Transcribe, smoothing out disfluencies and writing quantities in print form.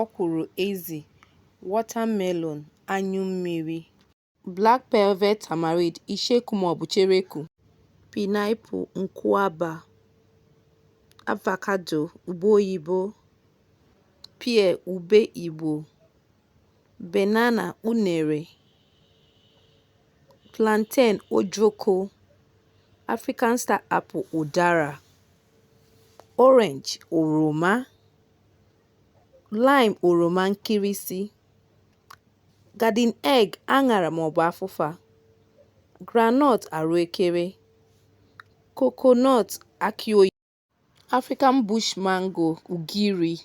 Ọkwụrụ ezi, watermelon, anyụ mmiri. Black velvet tamarind, icheku maọbụ chereku. Pineapple, nkwụaba, avocado, ube oyibo. Pear, ube Igbo. Banana, unere. Plantain, ojoko. African star apple, ụdara. Orange, oroma. Lime, oroma nkịrịsị. Garden egg, aṅara maọbụ afụfa. Groundnut, arụekere. Coconut, akị oyibo. African bush mango, ugiri.